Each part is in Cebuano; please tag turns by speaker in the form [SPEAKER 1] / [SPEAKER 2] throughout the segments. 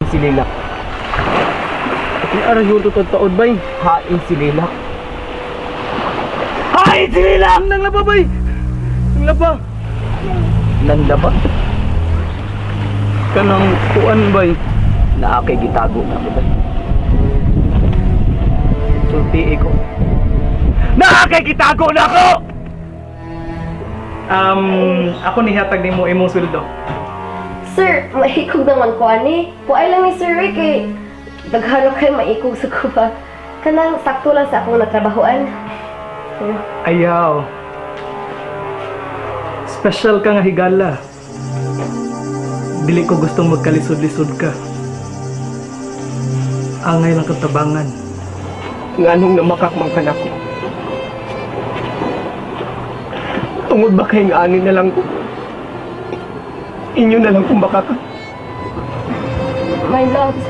[SPEAKER 1] Si Lilak.
[SPEAKER 2] Ni aray yung tutod taod bay.
[SPEAKER 1] Hain si Lilak. Hain si Lilak!
[SPEAKER 2] Nang laba bay. Nang laba.
[SPEAKER 1] Nang laba?
[SPEAKER 2] Kanang kuan bay.
[SPEAKER 1] Naa kay gitago na ko bay. Sulti ko. Naa kay gitago na ako!
[SPEAKER 3] Ako nihatag nimo imong sweldo.
[SPEAKER 4] Sir, maikog naman ko ani. Kuay lang ni Sir Rick eh. Daghano kay maikog sa kuba. Kanang sakto lang sa akong natrabahoan.
[SPEAKER 3] Ayaw. Special ka nga higala. Dili ko gustong magkalisod-lisod ka. Angay lang katabangan.
[SPEAKER 1] Nganong namakakmang ka nako? Tungod ba kay ngani na lang ko? Inyo na lang kung baka ka.
[SPEAKER 4] My loves,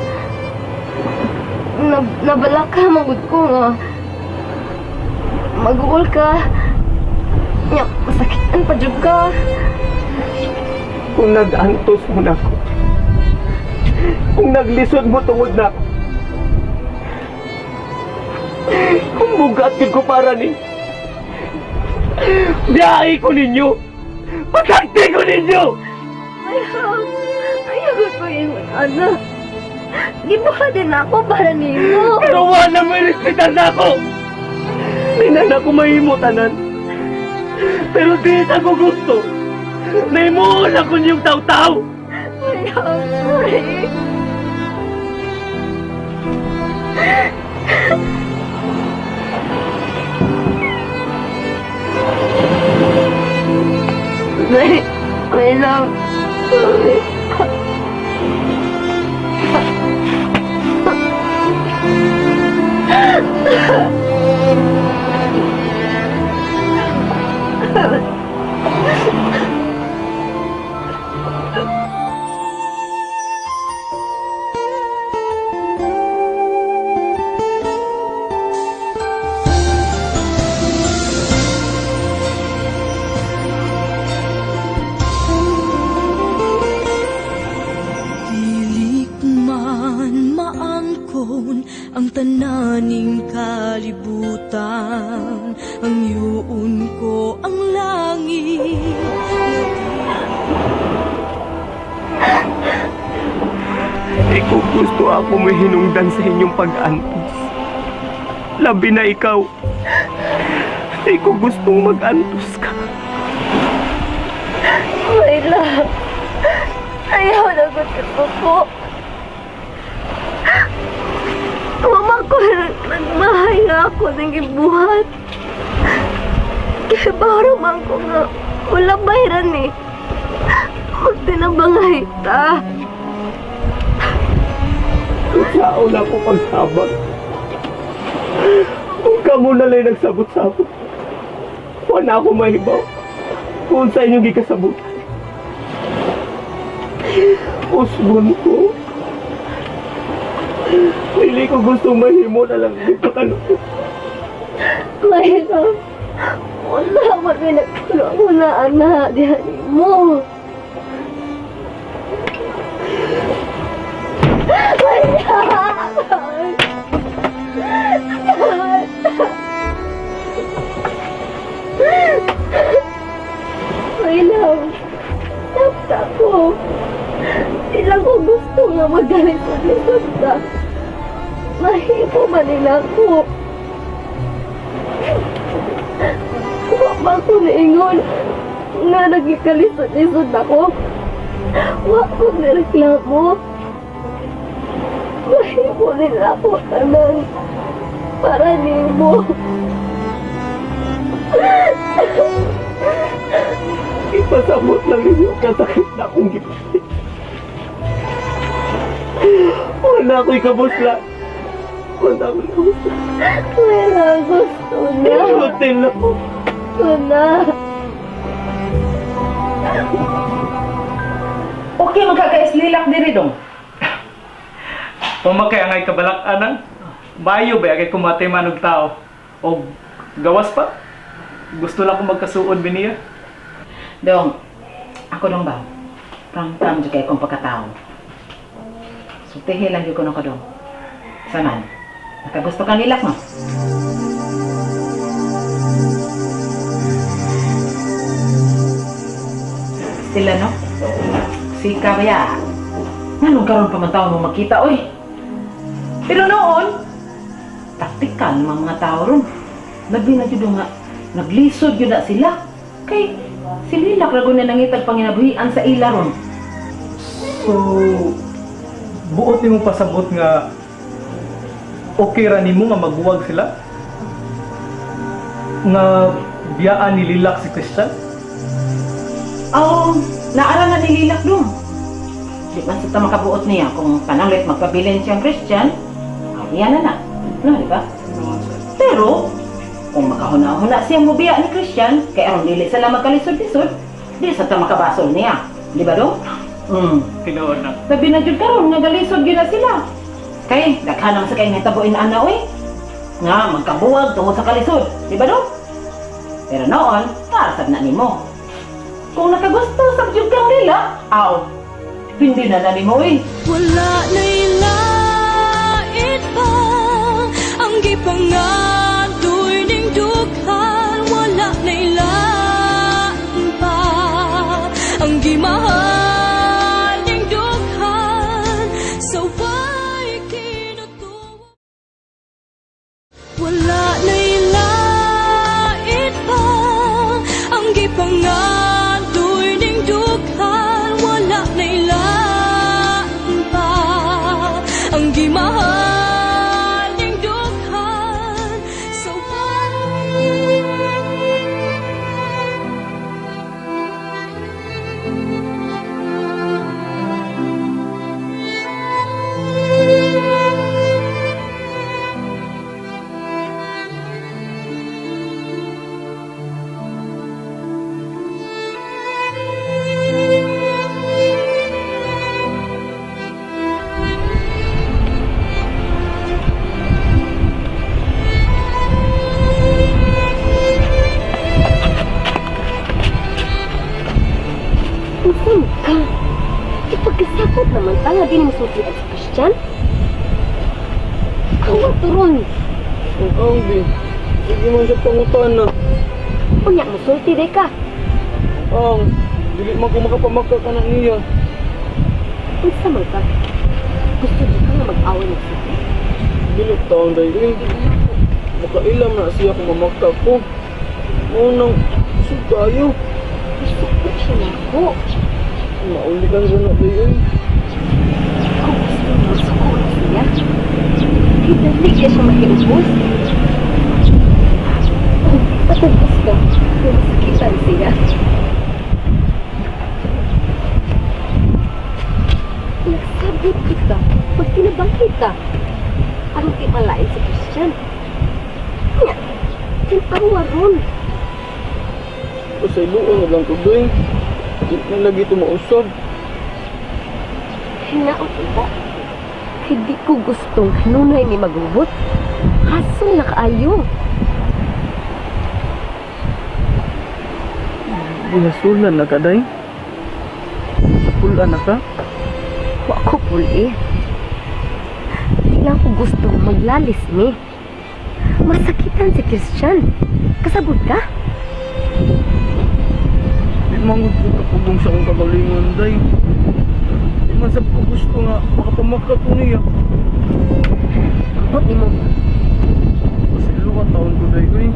[SPEAKER 4] nabalak ka, magud ko nga. Maguol ka. Nya, masakitan pa jud ka.
[SPEAKER 1] Kung nag-antos mo na ako, kung naglisod mo tungod na ako, kung bugat yun ko para ni, biyahe ko ninyo, patakti ko ninyo!
[SPEAKER 4] My love, ayaw ko yung anak. Gibuha din ako para nimo.
[SPEAKER 1] Pero wala may respetan na ako! Di na na ako mahimo tanan. Pero di sa ko gusto. Naimuon ako niyong taw-taw!
[SPEAKER 4] My love, sorry. My love, sorry.
[SPEAKER 5] Dili man maangkon ang tananing kalibutan, ang yuon ko ang langit.
[SPEAKER 1] Ikaw gusto ako may hinungdan sa inyong pag-antos. Labi na ikaw. Ikaw gustong mag-antos ka.
[SPEAKER 4] My love, ayaw na ko po. Mama ko nagmahay nga ako ng gibuhat. Kaya baro man ko nga, wala bayran eh. Magtinabangay ta.
[SPEAKER 1] Sao na ko pagsabag. Kung kamo na lang nagsabot-sabot, wala ako mahibaw. Kung sa inyong gikasabutan. Usbon ko. Hindi ko gustong mahimo na lang di pa kalupit.
[SPEAKER 4] My love, wala man may nagtulong ko na anak, diyan mo. My love! My love, sabta ko. Di lang ko gusto nga magalit sa lisod ka. Mahimo man nila ko. Wa ba ko niingon nga nagkikalisod-lisod ako? Wa ko nireklamo. Mahimo nila ako tanan para nimo.
[SPEAKER 1] Ipasabot lang ninyo ang kasakit na akong gipit. Wala ako'y kabusla. Wala ako'y kabusla.
[SPEAKER 4] Wala, gusto na.
[SPEAKER 1] Hotel ako.
[SPEAKER 4] Gusto na.
[SPEAKER 6] Okay, magkakais-lilak diri dong.
[SPEAKER 3] Pamakay angay kabalak anang. Bayo ba kay kumatay man og tao. Og gawas pa. Gusto lang ko magkasuod biniya.
[SPEAKER 6] Dong, ako dong ba? Pram-pram jud kay kong pagkatao. Sultihi lang gyud ko nako dong. Saman, nakagusto kang lilak mo? Sila no? Sika ba ya? Nganong karon pa man taon mo makita, oy? Pero noon, taktikal ng mga tao ron. Labi na jud nga, naglisod yun na sila. Kay, si Lilak ra na nangitag panginabuhian sa ila ron.
[SPEAKER 3] So, buot nimo pasabot nga okay ra nimo nga magbuwag sila? Nga biyaan ni Lilak si Christian?
[SPEAKER 6] Oo, naara na ni Lilak dong. Di man sa ta makabuot niya kung pananglit magpabilin siyang Christian, ay, iya na na. No, di ba? Pero, kung makahuna-huna siya mobiya ni Christian, kay aron dili sila magkalisod-lisod, di sa ta makabasol niya. Di ba dong?
[SPEAKER 3] Tinuod na.
[SPEAKER 6] Labi na jud karon nga galisod gyud na sila. Kay daghan naman sa kay nahitabuin ana oy. Nga magkabuwag tungod sa kalisod, di ba dong? Pero noon, para na nimo. Kung nakagusto sa jud kang nila, aw. Hindi na na nimo oy.
[SPEAKER 5] Wala na'y lait pa ang gipangadoy ning dughan. Wala na'y lain pa ang gimahal ning dughan. Sa way kinutuo. Wala na'y lait pa ang gipangadoy ning dughan. Wala na'y lain pa ang gimahal ning dughan. Sa way.
[SPEAKER 4] Unsa man ka? Ipagkasakot naman ta nga di mo sultian si Christian. Awa turon.
[SPEAKER 2] Ang di. Sige man siya pangutana.
[SPEAKER 4] Unya mo sulti day ka.
[SPEAKER 2] Ang, dili man ko makapamaka ka na niya.
[SPEAKER 4] Unsa man ka? Gusto di ka nga mag-away ng sulti?
[SPEAKER 2] Dili taon day eh. Makailam na siya kung mamaka ko. Unang, usog kayo.
[SPEAKER 4] Isuko siya nako.
[SPEAKER 2] Mauli ka sa na day eh.
[SPEAKER 4] Kung gusto mo suko na siya. Kay dali kaya siya mahiubos. Patagos ka. Kung masakitan siya. Nagsabot kita. Pagtinabang kita. Aron kay malain si Christian. Nya, tinawa ron.
[SPEAKER 2] Pasayloan na lang ko day. Di na lagi tumausap.
[SPEAKER 4] Hinaot ita. Hindi ko gustong kanunay ni magubot. Hasong na kaayo.
[SPEAKER 2] Gihasulan na ka day. Pulan na ka.
[SPEAKER 4] Wa ko puli. Di lang ko gusto maglalis ni. Masakitan si Christian. Kasabot ka?
[SPEAKER 2] Di man gud ko kapugong sa akong kagalingon day. Di man sab ko gusto nga makapamaka ko niya.
[SPEAKER 4] Ambot nimo.
[SPEAKER 2] Pasayloan taon ko day oy.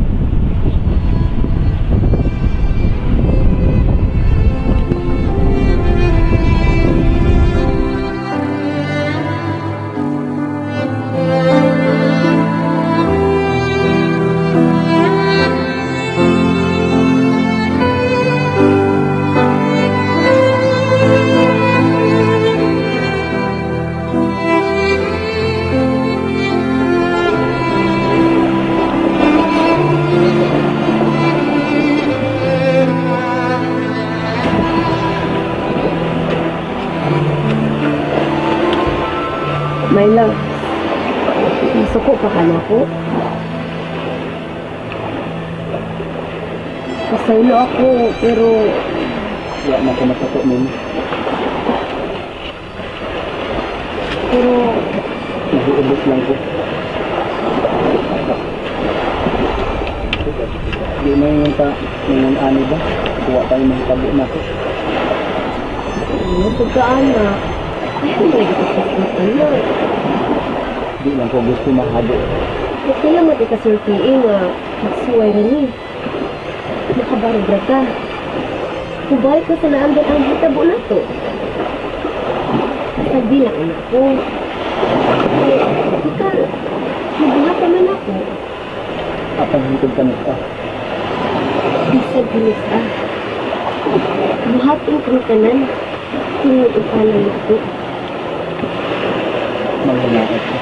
[SPEAKER 4] May lang. Masuko pa ka na ako. Pasaylo ako, pero
[SPEAKER 2] Wala man ko masuko nimo.
[SPEAKER 4] Pero,
[SPEAKER 2] Nag-uubos lang ko. Di man yung ta, yung ani ba? Kuha tayo mga tabo na ko.
[SPEAKER 4] ano pagkaana? Ay, ano lagi pagkasmat ana?
[SPEAKER 2] Di lang ko gusto mahabo.
[SPEAKER 4] Okay lang matikasultiin nga magsuway rin eh. Makabarog ra ka. Kubalik ko sa naandan ang hitabo na to. Sabi lang anak ko. Eh, total, nabuhat naman ako.
[SPEAKER 2] Apan hintog ka nito.
[SPEAKER 4] Bisag hilis ah. Buhatin kong tanan. Tingog upanan na ako.
[SPEAKER 2] Manghinaot ko.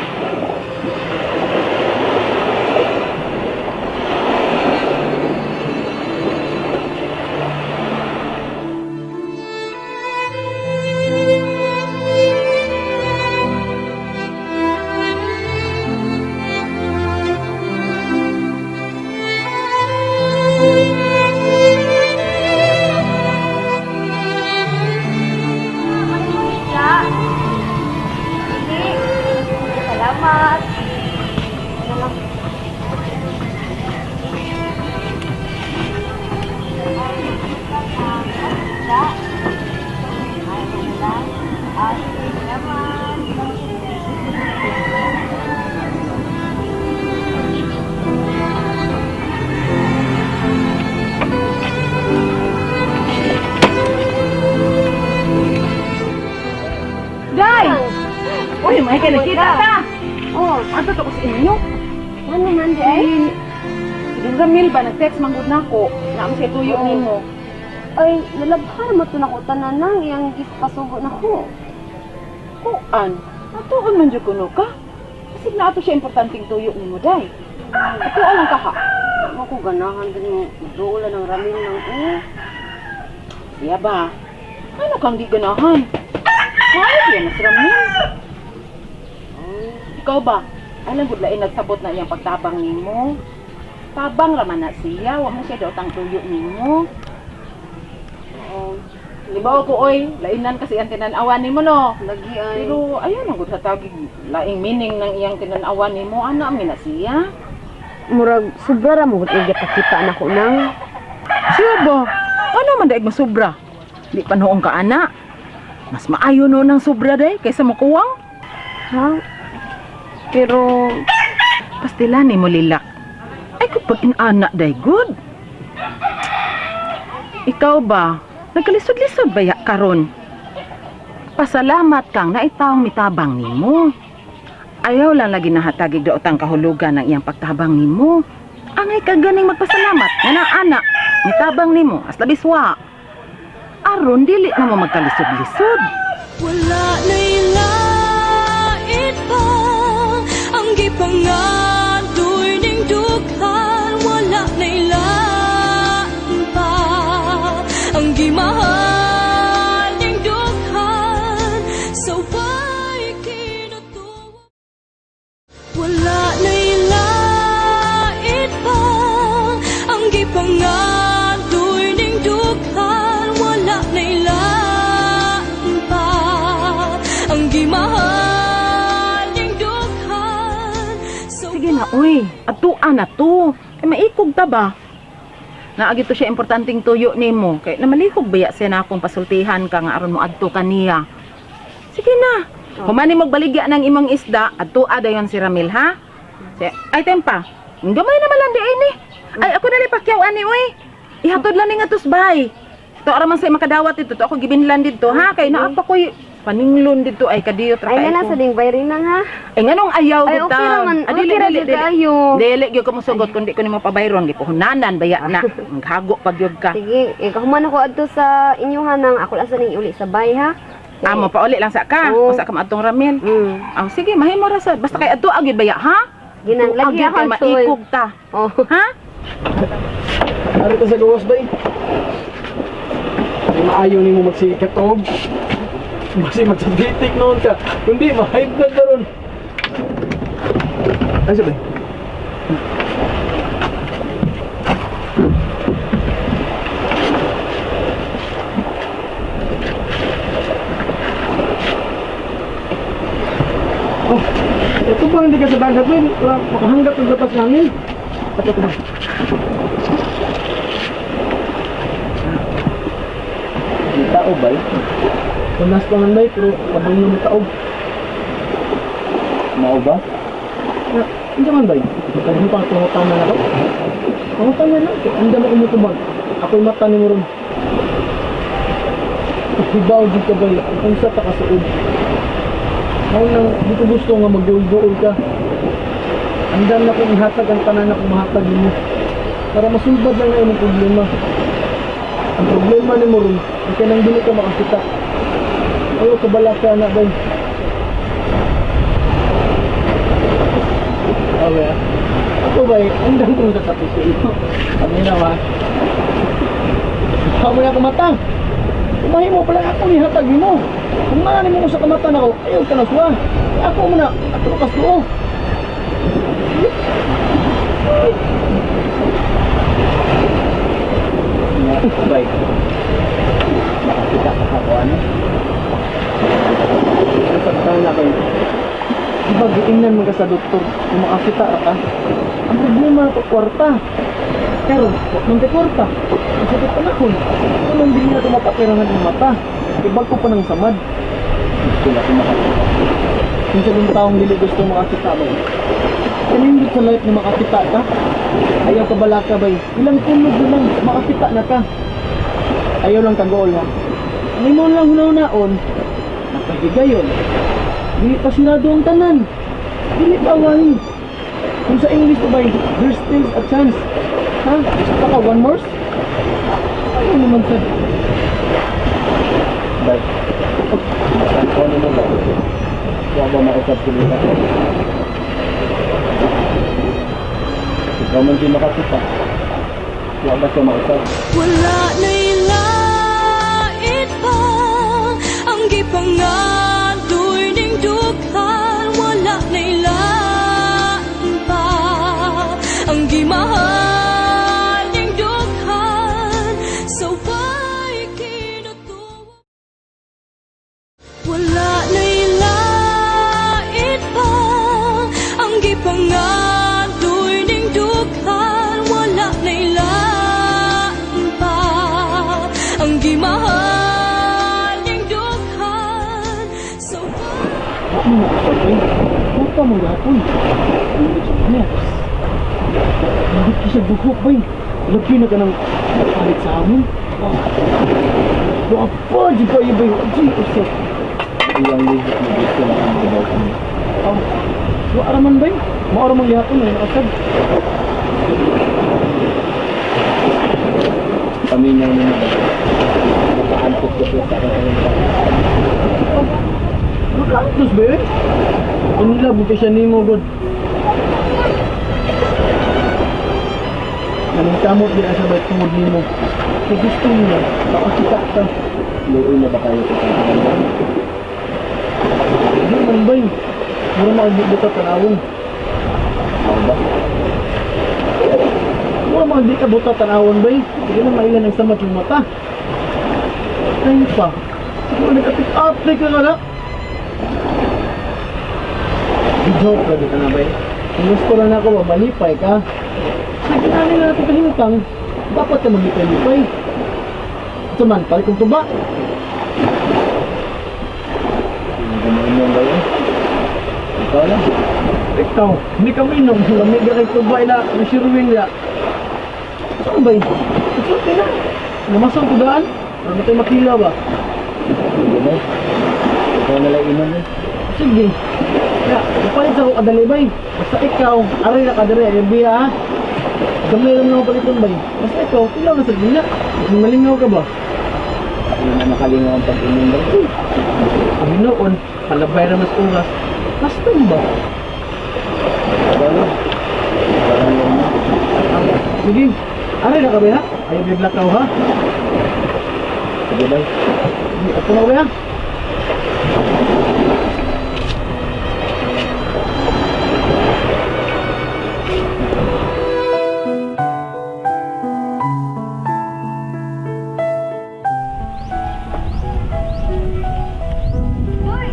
[SPEAKER 4] Salamat.
[SPEAKER 6] Day! Uy, may ka nakita ta!
[SPEAKER 4] Oh,
[SPEAKER 6] Ano to ko sa inyo?
[SPEAKER 4] ano man di ay?
[SPEAKER 6] Si Ramil ba, nag-text manggod na ako. Naam siya tuyo
[SPEAKER 4] Oo.
[SPEAKER 6] nimo.
[SPEAKER 4] Ay, nalabhan mo to na ko tanan nang iyang gipasugo na ko.
[SPEAKER 6] Kuan, atuon man jud kuno ka. Kasi na ato siya importanteng tuyo nimo, Day. Atuon lang ka ha.
[SPEAKER 4] Mo ko ganahan din mo duola ng Ramil nang eh.
[SPEAKER 6] Siya ba? Ano kang di ganahan? Kaya siya mas Ramil. Ikaw ba? Alam gud lain nagsabot na iyang pagtabang nimo. Tabang ra man na siya, wa man siya daotang tuyo nimo.
[SPEAKER 4] Oo.
[SPEAKER 6] Di ba ko oy, lainan kasi ang tinan-awan nimo no.
[SPEAKER 4] Lagi ay.
[SPEAKER 6] Pero ayaw na gud hatagig laing meaning ng iyang tinan-awan nimo, ana mi na siya.
[SPEAKER 4] Murag sobra ra mo gud iya pakita na ko nang.
[SPEAKER 6] Siya ba? Ano man daig masubra? Di pa noong ka ana. Mas maayo no ng sobra day kaysa makuwang.
[SPEAKER 4] Ha? Pero
[SPEAKER 6] Pastila ni mo lilak. Ay kung pag inana day good. Ikaw ba? Nagkalisod-lisod ba ya karon? Pasalamat kang naitawang mitabang nimo. Ayaw lang lagi nahatagig daotang kahulugan ng iyang pagtabang nimo. Angay ka ganing magpasalamat nga na ana mitabang nimo as labiswa. Aron dili na mo magkalisod-lisod.
[SPEAKER 5] Wala na'y lait pa ang gipangandoy ning dughan. Wala na'y lain pa ang gimahal ning dughan. Sa way kinutuwa. Wala na'y lait pa ang gipangandoy ning dughan. Wala na'y lain pa ang gimahal ning dughan. Sa
[SPEAKER 6] Sige na, uy. Atuan na to. Ay, maikog ta ba? Naagi to siya importanteng tuyo nimo. Kay namalihog baya siya na akong pasultihan ka nga aron mo adto kaniya. Sige na. Humani mo baligya ng imong isda, adto dayon si Ramil ha. Si, ay tempa. Gamay naman lang di ay ni. Ay ako na pakyaw ani uy. Ihatod lang ni nga tusbay. To ara man sa makadawat dito, to ako gibinlan dito ha kay naa pa koy paninglon dito ay kadiyot ra
[SPEAKER 4] ay
[SPEAKER 6] kay
[SPEAKER 4] na
[SPEAKER 6] ko.
[SPEAKER 4] sa ding bayrin nang ha.
[SPEAKER 6] Ay nganong ayaw
[SPEAKER 4] Ay okay
[SPEAKER 6] bitaw?
[SPEAKER 4] ra man.
[SPEAKER 6] Ah, dili,
[SPEAKER 4] Okay ra
[SPEAKER 6] dili,
[SPEAKER 4] jud
[SPEAKER 6] dili.
[SPEAKER 4] kaayo.
[SPEAKER 6] Dili gyud ko mosugot kundi ko nimo pabayron gipuhunanan baya na. Maghago pag gyud ka.
[SPEAKER 4] Sige, eh, kahuman ako adto sa inyuhan nang ako lang sa ning uli sa bay ha.
[SPEAKER 6] Amo pauli lang sa ka.
[SPEAKER 4] Oo.
[SPEAKER 6] Usa ka maadtong Ramil.
[SPEAKER 4] Mm.
[SPEAKER 6] Aw sige, mahimo ra sad. Basta kay adto gyud baya ha.
[SPEAKER 4] Ginang
[SPEAKER 6] Adto
[SPEAKER 4] lagi
[SPEAKER 6] gyud
[SPEAKER 4] ako
[SPEAKER 6] kay
[SPEAKER 4] tol.
[SPEAKER 6] maikog ta.
[SPEAKER 4] Oh.
[SPEAKER 6] Ha?
[SPEAKER 2] Ano ka sa gawas bay? Ay maayo nimo magsikat og. Basi magsabitik noon ka. Kundi ma-high blood ka ron. Ay sabi. Oh, ito ba hindi ka sa dagat, men? Wala, makahanggap ng lapas namin. At ito ba?
[SPEAKER 1] May tao ba?
[SPEAKER 2] Unas pa man bay, pero kabang yung taog.
[SPEAKER 1] Mao ba?
[SPEAKER 2] Na, hindi man bay. Pagkagin pa ang na ako. Pangutang na lang. Ang dami kumutubag. Ako'y mata ni mo ron. Hibaw di ka bay. Kung sa takasuod. Mao nang di ko gusto nga magduol-duol ka. Ang dami na kong ihatag ang tanan na kong mahatag nimo. Para masulbad lang na imong problema. Ang problema ni mo ron, ang kanang dili ka makakita. Ayaw ka bala ka na bay. Okay ah. Ako ba eh, ang dami kong kakapit sa iyo. Kami na ba? Baka mo na kumata. Kumahi mo pala ako ihatag mo. Kung maani mo ko sa kamata nako, ayaw ka na suwa. Ako mo na, ato kas duo.
[SPEAKER 1] Nga, bay. Makakita ka sa ano?
[SPEAKER 2] Nasaktan na kayo. Di ba giingnan mo ka sa doktor kung makakita ra ka? Ang problema na to, kwarta. Pero, wag man kay kwarta. Kasi ito panahon. Kung hindi na ito mapapirahan ng mata, ibag ko pa ng samad.
[SPEAKER 1] Gusto na ko makakita.
[SPEAKER 2] Kung sa yung taong dili gusto makakita ba? Kanindot sa life na makakita ka? Ayaw ka bala ka bay. Ilang tulog na lang, makakita na ka. Ayaw lang kagool ha. Ang imo lang hunahunaon, napahigayon. Dili pa sirado ang tanan. Dili pa awahin. Kung sa English pa bay, there's still a chance. Ha? Gusto pa ka one more? Ayaw naman sa...
[SPEAKER 1] Bay. Ang kono mo ba? Wa ba mausap ko dito? Ikaw man di makakita. Wa ba siya mausap?
[SPEAKER 5] Wala na'y lait pa ang gipangadoy ning dughan. Wala na'y lain pa ang gimahal ning dughan. Sa way kinutuwa. Wala na'y lait pa ang gipangadoy ning dughan. Wala na'y lain pa ang gimahal ning dughan. Sa way
[SPEAKER 2] Wa mo mausap bay. Wa pa mong gapon. Nindot sa kanya. Nindot ka sa buhok bay. Labi na ka ng palit sa hangin. Wa pa, di ba yun bay? Di usap.
[SPEAKER 1] Iyang legit na gusto na ang ibaw ko.
[SPEAKER 2] Oh, wa ra man bay. Mao ra man gihapon ay nakasab.
[SPEAKER 1] Paminyaw nimo ba? Makaantok ko siya sa akong tao.
[SPEAKER 2] Makaantos ba yun? In love ko siya nimo god. Naningkamot din sa bay tungod nimo. Kay gusto niya, makakita ka.
[SPEAKER 1] Luoy na ba kayo sa kanya?
[SPEAKER 2] Di man bay. Mura makagbuta tanawon.
[SPEAKER 1] Ako ba?
[SPEAKER 2] Mura mga di ka buta tanawon bay. Hindi na mailan ang samat yung mata. Ay pa. Siguro nag-apik-apik ka na. Joke lagi ka na bay. Kung gusto lang ako ba, malipay ka. Sige na nila natin kahimtang. Dapat ka maglipay-lipay. Ito man, palit kong tuba.
[SPEAKER 1] Hindi mo inom ba yun? Ikaw lang.
[SPEAKER 2] Ikaw, hindi ka minom. Lamig ka kay tuba ila. Masirwin ya. Saan ba yun? Sulti na. Lumasang tugaan. Ano tayo makila ba?
[SPEAKER 1] Hindi ba? Ikaw na lang inom eh.
[SPEAKER 2] Sige. Ya, ipalit sa ako kadali bay. Basta ikaw, aray na kadali, ay biya ha. Gamay lang naman paliton bay. Basta ikaw, ilaw na sa gina. Malingaw ka ba?
[SPEAKER 1] Hindi na makalingaw ang pag-inom ba?
[SPEAKER 2] Ang noon, palabay na mas oras. Custom ba?
[SPEAKER 1] Ikaw lang. Ikaw lang inom.
[SPEAKER 2] Sige, aray na ka ba ha? Ayaw bigla ka ha?
[SPEAKER 1] Sige ba?
[SPEAKER 2] Sige, ato na ka ba ha?
[SPEAKER 4] Hoy!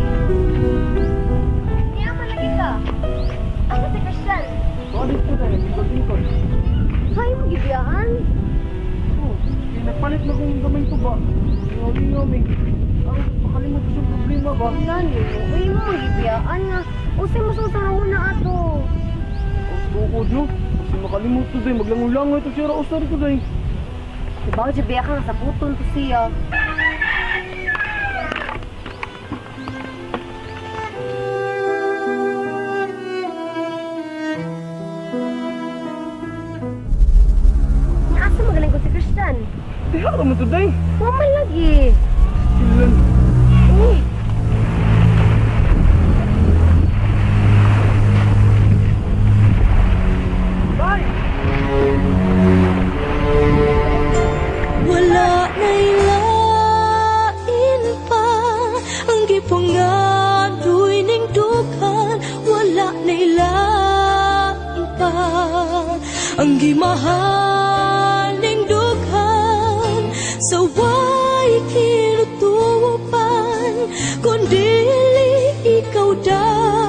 [SPEAKER 4] Niya man gibiyaan?
[SPEAKER 2] Oh, kaya nagpalit na kong gamay to ba? Ngaw mi. Ang makalimot ko sa problema ba?
[SPEAKER 4] Wala nimo. Uy, mo gibiyaan nga. Usay mo sa na ato.
[SPEAKER 2] Tukod no? Kasi makalimot to day, maglangoy-langoy to siya rausar ko day.
[SPEAKER 4] Diba, gibiya ka nga sa puton to siya. Nga asa magaling ko si Christian?
[SPEAKER 2] Diha ra mo to day.
[SPEAKER 4] Wa man lagi.
[SPEAKER 2] Silan.
[SPEAKER 4] Uy.
[SPEAKER 5] Wala na'y lain pa ang gipangadoy ning dughan. Wala na'y lain pa ang gimahal ning dughan. Sa way kinutupan kun dili ikaw dai.